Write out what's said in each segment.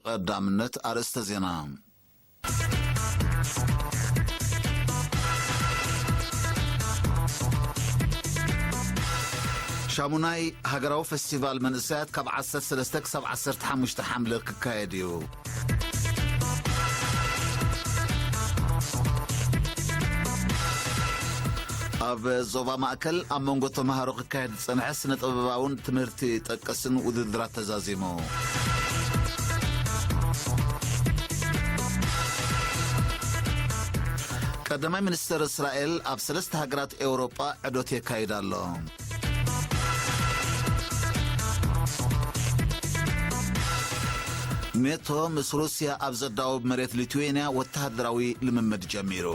ቀዳምነት ኣርእስተ ዜና። ሻሙናይ ሃገራዊ ፈስቲቫል መንእሰያት ካብ ዓሰርተ ሰለስተ ክሳብ ዓሰርተ ሓሙሽተ ሓምለ ክካየድ እዩ። ኣብ ዞባ ማእከል ኣብ መንጎ ተምሃሮ ክካየድ ዝጸንሐ ስነ ጥበባውን ትምህርቲ ጠቀስን ውድድራት ተዛዚሙ። ቀዳማይ ሚኒስተር እስራኤል ኣብ ሰለስተ ሃገራት ኤውሮጳ ዕዶት የካይድ ኣሎ። ኔቶ ምስ ሩስያ ኣብ ዘዳውብ መሬት ሊትዌንያ ወተሃደራዊ ልምምድ ጀሚሩ።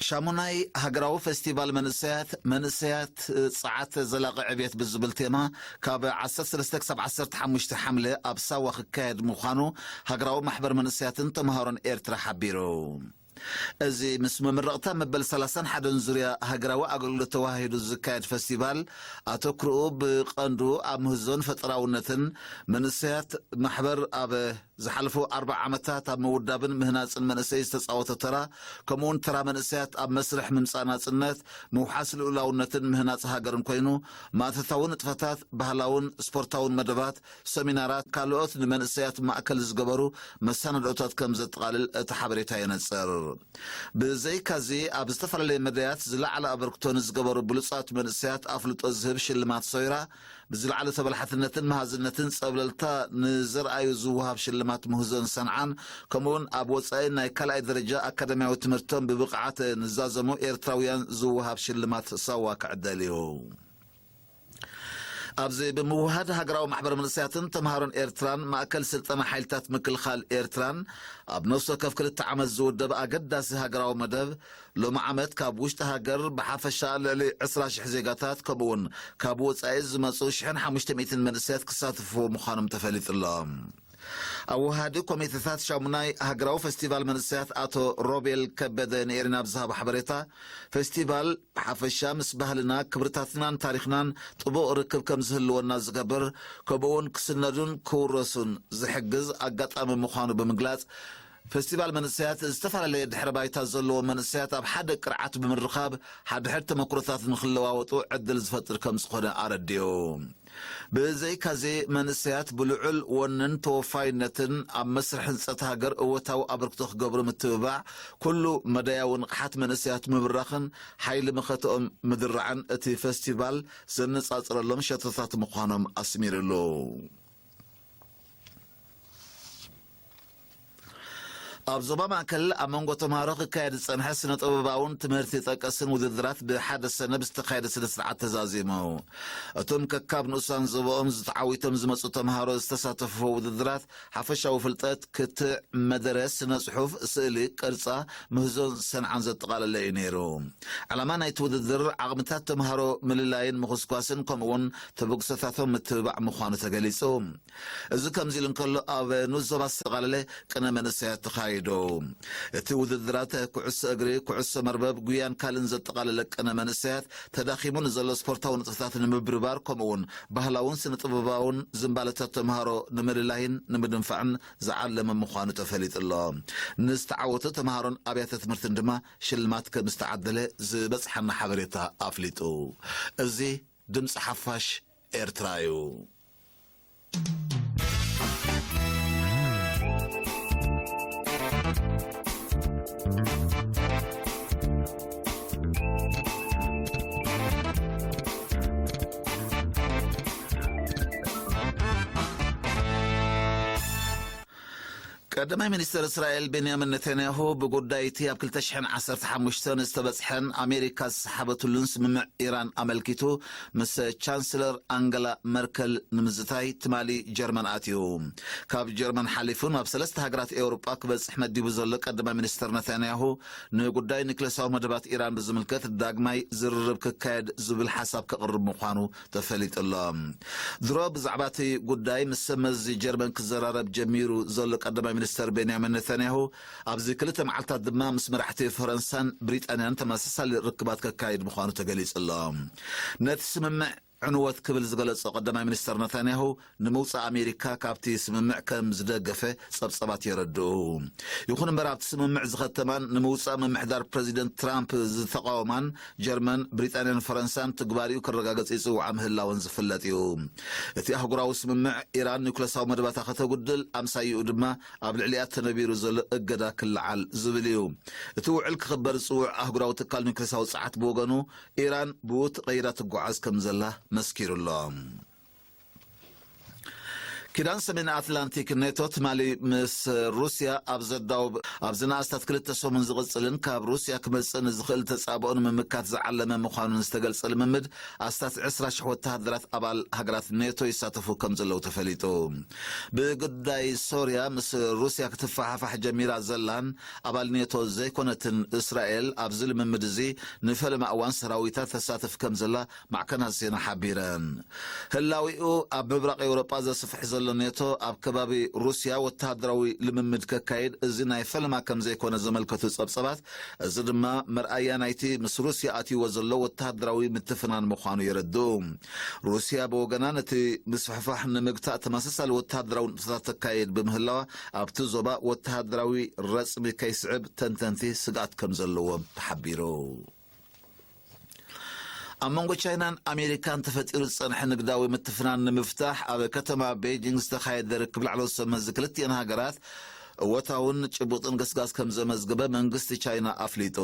ሻሙናይ ሃገራዊ ፈስቲቫል መንእሰያት፣ መንእሰያት ጸዓት ዘላቒ ዕብየት ብዝብል ቴማ ካብ ዓሰርተ ሰለስተ ክሳብ ዓሰርተ ሓሙሽተ ሓምለ ኣብ ሳዋ ክካየድ ምዃኑ ሃገራዊ ማሕበር መንእሰያትን ተምሃሮን ኤርትራ ሓቢሩ። እዚ ምስ መመረቕታ መበል ሰላሳን ሓደን ዙርያ ሃገራዊ ኣገልግሎት ተዋሂዱ ዝካየድ ፈስቲቫል፣ ኣተኩርኡ ብቐንዱ ኣብ ምህዞን ፈጠራውነትን፣ መንእሰያት ማሕበር ኣብ ዝሓለፉ ኣርብዓ ዓመታት ኣብ ምውዳብን ምህናጽን መንእሰይ ዝተጻወቶ ተራ፣ ከምኡውን ተራ መንእሰያት ኣብ መስርሕ ምምጻእ ናጽነት፣ ምውሓስ ልኡላውነትን ምህናጽ ሃገርን ኮይኑ፣ ማእቶታዊ ንጥፈታት፣ ባህላውን ስፖርታውን መደባት፣ ሰሚናራት፣ ካልኦት ንመንእሰያት ማእከል ዝገበሩ መሰናድኦታት ከም ዘጠቓልል እቲ ሓበሬታ የነጽር። ብዘይካዚ፣ ኣብ ዝተፈላለየ መዳያት ዝለዓለ ኣበርክቶ ንዝገበሩ ብሉጻት መንእሰያት ኣፍልጦ ዝህብ ሽልማት ሶይራ፣ ብዝለዓለ ተበላሓትነትን መሃዝነትን ጸብለልታ ንዘርኣዩ ዝወሃብ ሽልማት ምህዞን ሰንዓን፣ ከምኡውን ኣብ ወጻኢ ናይ ካልኣይ ደረጃ ኣካዳሚያዊ ትምህርቶም ብብቕዓት ንዛዘሙ ኤርትራውያን ዝወሃብ ሽልማት ሳዋ ክዕደል እዩ። ኣብዚ ብምውሃድ ሃገራዊ ማሕበር መንእሰያትን ተምሃሮን ኤርትራን ማእከል ስልጠና ሓይልታት ምክልኻል ኤርትራን ኣብ ነፍሲ ወከፍ ክልተ ዓመት ዝውደብ ኣገዳሲ ሃገራዊ መደብ፣ ሎሚ ዓመት ካብ ውሽጢ ሃገር ብሓፈሻ ልዕሊ ዕስራ ሽሕ ዜጋታት፣ ከምኡውን ካብ ወጻኢ ዝመጹ ሽሕን ሓሙሽተ ሚእትን መንእሰያት ክሳተፍዎ ምዃኖም ተፈሊጡ ኣሎ። ኣወሃዲ ኮሚቴታት ሻሙናይ ሃገራዊ ፈስቲቫል መንእሰያት ኣቶ ሮቤል ከበደ ንኤሪና ብዝሃቦ ሓበሬታ፣ ፈስቲቫል ብሓፈሻ ምስ ባህልና፣ ክብርታትናን ታሪኽናን ጥቡቕ ርክብ ከም ዝህልወና ዝገብር፣ ከምኡውን ክስነዱን ክውረሱን ዝሕግዝ ኣጋጣሚ ምዃኑ ብምግላጽ፣ ፈስቲቫል መንእሰያት ዝተፈላለየ ድሕረ ባይታ ዘለዎም መንእሰያት ኣብ ሓደ ቅርዓት ብምርኻብ ሓድሕድ ተመክሮታት ንኽለዋወጡ ዕድል ዝፈጥር ከም ዝኾነ ኣረዲኡ። ብዘይካዚ መንእሰያት ብልዑል ወንን ተወፋይነትን ኣብ መስርሕ ህንጸት ሃገር እወታዊ ኣበርክቶ ክገብሩ ምትብባዕ፣ ኩሉ መዳያዊ ንቕሓት መንእሰያት ምብራኽን ሓይሊ መኸተኦም ምድራዕን እቲ ፈስቲቫል ዘነጻጽረሎም ሸቶታት ምዃኖም ኣስሚሩሉ። ኣብ ዞባ ማእከል ኣብ መንጎ ተምሃሮ ክካየድ ዝጸንሐ ስነ ጥበባውን ትምህርቲ ጠቀስን ውድድራት ብሓደ ሰነ ብዝተኻየደ ስነ ስርዓት ተዛዚሙ። እቶም ከካብ ንኡሳን ዞባኦም ዝተዓዊቶም ዝመጹ ተምሃሮ ዝተሳተፍዎ ውድድራት ሓፈሻዊ ፍልጠት፣ ክትዕ፣ መደረ፣ ስነ ጽሑፍ፣ ስእሊ፣ ቅርጻ፣ ምህዞን ሰንዓን ዘጠቓለለ እዩ ነይሩ። ዕላማ ናይቲ ውድድር ዓቕምታት ተምሃሮ ምልላይን ምኹስኳስን ከምኡውን ተበግሶታቶም ምትብባዕ ምዃኑ ተገሊጹ። እዚ ከምዚ ኢሉ እንከሎ፣ ኣብ ንኡስ ዞባ ዝተቓለለ ቅነ መንእሰያት ተኻይዱ። እቲ ውድድራት ኩዕሶ እግሪ፣ ኩዕሶ መርበብ፣ ጉያን ካልእን ዘጠቓለለ ቅነ መንእሰያት፣ ተዳኺሙ ንዘሎ ስፖርታዊ ንጥፈታት ንምብርባር፣ ከምኡውን ባህላውን ስነ ጥበባውን ዝንባለታት ተምሃሮ ንምልላይን ንምድንፋዕን ዝዓለመ ምዃኑ ተፈሊጡ ኣሎ። ንዝተዓወቱ ተምሃሮን ኣብያተ ትምህርትን ድማ ሽልማት ከም ዝተዓደለ ዝበጽሓና ሓበሬታ ኣፍሊጡ። እዚ ድምፂ ሓፋሽ ኤርትራ እዩ። ቀዳማይ ሚኒስተር እስራኤል ቤንያሚን ነታንያሁ ብጉዳይ እቲ ኣብ ክልተ ሽሕን ዓሰርተ ሓሙሽተን ዝተበጽሐን ኣሜሪካ ዝሰሓበትሉን ስምምዕ ኢራን ኣመልኪቱ ምስ ቻንስለር ኣንገላ መርከል ንምዝታይ ትማሊ ጀርመን ኣትዩ። ካብ ጀርመን ሓሊፉ ናብ ሰለስተ ሃገራት ኤውሮጳ ክበጽሕ መዲቡ ዘሎ ቀዳማይ ሚኒስተር ነታንያሁ፣ ንጉዳይ ኒክለሳዊ መደባት ኢራን ብዝምልከት ዳግማይ ዝርርብ ክካየድ ዝብል ሓሳብ ከቕርብ ምዃኑ ተፈሊጡ ኣሎ። ድሮ ብዛዕባ እቲ ጉዳይ ምስ ሰብ መዚ ጀርመን ክዘራረብ ጀሚሩ ዘሎ ቀዳማይ ሚኒስተር ቤንያሚን ነታንያሁ ኣብዚ ክልተ መዓልታት ድማ ምስ መራሕቲ ፈረንሳን ብሪጣንያን ተመሳሳሊ ርክባት ከካይድ ምዃኑ ተገሊጹ ኣሎ። ነቲ ስምምዕ ዕንወት ክብል ዝገለጾ ቀዳማይ ሚኒስተር ነታንያሁ፣ ንምውጻእ ኣሜሪካ ካብቲ ስምምዕ ከም ዝደገፈ ጸብጸባት የረድኡ። ይኹን እምበር ኣብቲ ስምምዕ ዝኸተማን ንምውጻእ ምምሕዳር ፕረዚደንት ትራምፕ ዝተቃወማን ጀርመን፣ ብሪጣንያን ፈረንሳን ትግባሪኡ ክረጋገጽ ይጽውዓ ምህላወን ዝፍለጥ እዩ። እቲ ኣህጉራዊ ስምምዕ፣ ኢራን ኒውክለሳዊ መደባታ ከተጉድል፣ ኣምሳይኡ ድማ ኣብ ልዕሊኣ ተነቢሩ ዘሎ እገዳ ክለዓል ዝብል እዩ። እቲ ውዕል ክኽበር ዝጽውዕ ኣህጉራዊ ትካል ኒውክለሳዊ ጸዓት ብወገኑ፣ ኢራን ብኡ ተቐይዳ ትጓዓዝ ከም ዘላ መስኪሩ ኣሎ። ኪዳን ሰሜን ኣትላንቲክ ኔቶ ትማሊ ምስ ሩስያ ኣብ ዘዳውብ፣ ኣብዚ ንኣስታት ክልተ ሰሙን ዝቕጽልን ካብ ሩስያ ክመጽእ ንዝኽእል ተጻብኦ ንምምካት ዝዓለመ ምዃኑን ዝተገልጸ ልምምድ ኣስታት ዕስራ ሽሕ ወተሃደራት ኣባል ሃገራት ኔቶ ይሳተፉ ከም ዘለዉ ተፈሊጡ። ብጉዳይ ሶርያ ምስ ሩስያ ክትፈሓፋሕ ጀሚራ ዘላን ኣባል ኔቶ ዘይኮነትን እስራኤል ኣብዚ ልምምድ እዚ ንፈለማ እዋን ሰራዊታ ተሳትፍ ከም ዘላ ማዕከናት ዜና ሓቢረን። ህላዊኡ ኣብ ምብራቕ ኤውሮጳ ዘስፍሕ ዘሎ ኔቶ ኣብ ከባቢ ሩስያ ወተሃደራዊ ልምምድ ከካይድ እዚ ናይ ፈለማ ከም ዘይኮነ ዘመልከቱ ጸብጸባት፣ እዚ ድማ መርኣያ ናይቲ ምስ ሩስያ ኣትይዎ ዘሎ ወተሃደራዊ ምትፍናን ምዃኑ የረድኡ። ሩስያ ብወገና ነቲ ምስፍሕፋሕ ንምግታእ ተመሳሳሊ ወተሃደራዊ ንጥፈታት ተካይድ ብምህላዋ ኣብቲ ዞባ ወተሃደራዊ ረጽሚ ከይስዕብ ተንተንቲ ስግኣት ከም ዘለዎም ተሓቢሩ። ኣብ መንጎ ቻይናን ኣሜሪካን ተፈጢሩ ዝጸንሐ ንግዳዊ ምትፍናን ንምፍታሕ ኣብ ከተማ ቤጂንግ ዝተኻየደ ርክብ ላዕለዎት ሰብ መዚ ክልቲአን ሃገራት እወታውን ጭቡጥን ገስጋስ ከም ዘመዝገበ መንግስቲ ቻይና ኣፍሊጡ።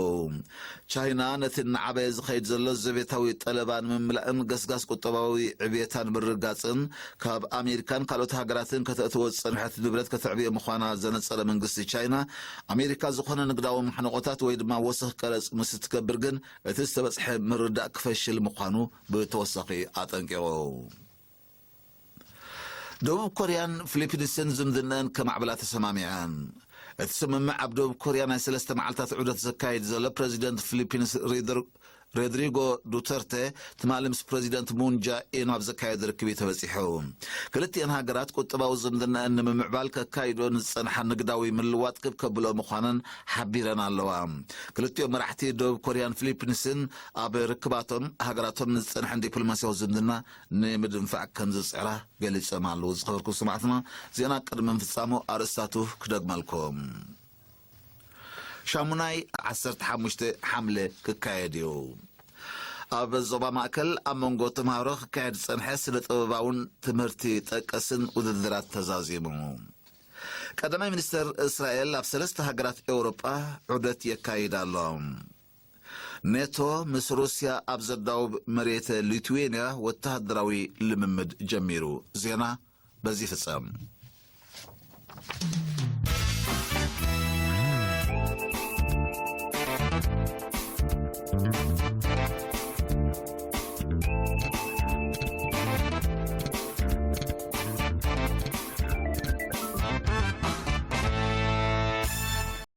ቻይና ነቲ እናዓበየ ዝኸይድ ዘሎ ዘቤታዊ ጠለባ ንምምላእን ገስጋስ ቁጠባዊ ዕብየታ ንምርግጋጽን ካብ ኣሜሪካን ካልኦት ሃገራትን ከተእትዎ ዝጸንሐት ንብረት ከተዕብዮ ምዃና ዘነጸረ መንግስቲ ቻይና፣ ኣሜሪካ ዝኾነ ንግዳዊ ማሕነቆታት ወይ ድማ ወሰኽ ቀረጽ ምስ እትገብር ግን እቲ ዝተበጽሐ ምርዳእ ክፈሽል ምዃኑ ብተወሳኺ ኣጠንቂቑ። ደቡብ ኮርያን ፊሊፒንስን ዝምድነአን ከማዕብላ ተሰማሚዐን። እቲ ስምምዕ ኣብ ደቡብ ኮርያ ናይ ሰለስተ መዓልታት ዑደት ዘካይድ ዘሎ ፕረዚደንት ፊሊፒንስ ሪድር-፣ ሮድሪጎ ዱተርተ ትማሊ ምስ ፕረዚደንት ሙን ጃኢን ኣብ ዘካየደ ርክብ እዩ ተበጺሑ። ክልቲአን ሃገራት ቁጠባዊ ዝምድናአን ንምምዕባል ከካይዶ ንዝጸንሓ ንግዳዊ ምልዋጥ ክብ ከብሎ ምዃነን ሓቢረን ኣለዋ። ክልቲኦም መራሕቲ ደቡብ ኮርያን ፊሊፒንስን ኣብ ርክባቶም ሃገራቶም ንዝጸንሐን ዲፕሎማስያዊ ዝምድና ንምድንፋዕ ከም ዝጽዕራ ገሊጾም ኣለዉ። ዝኸበርኩም ሰማዕትና፣ ዜና ቅድሚ ምፍጻሙ ኣርእስታቱ ክደግመልኩም። ሻሙናይ ዓሰርተ ሓሙሽተ ሓምለ ክካየድ እዩ። ኣብ ዞባ ማእከል ኣብ መንጎ ተምሃሮ ክካየድ ዝጸንሐ ስነ ጥበባውን ትምህርቲ ጠቀስን ውድድራት ተዛዚሙ። ቀዳማይ ሚኒስተር እስራኤል ኣብ ሰለስተ ሃገራት ኤውሮጳ ዑደት የካይድ ኣሎ። ኔቶ ምስ ሩስያ ኣብ ዘዳውብ መሬት ሊትዌንያ ወተሃደራዊ ልምምድ ጀሚሩ። ዜና በዚ ይፍጸም።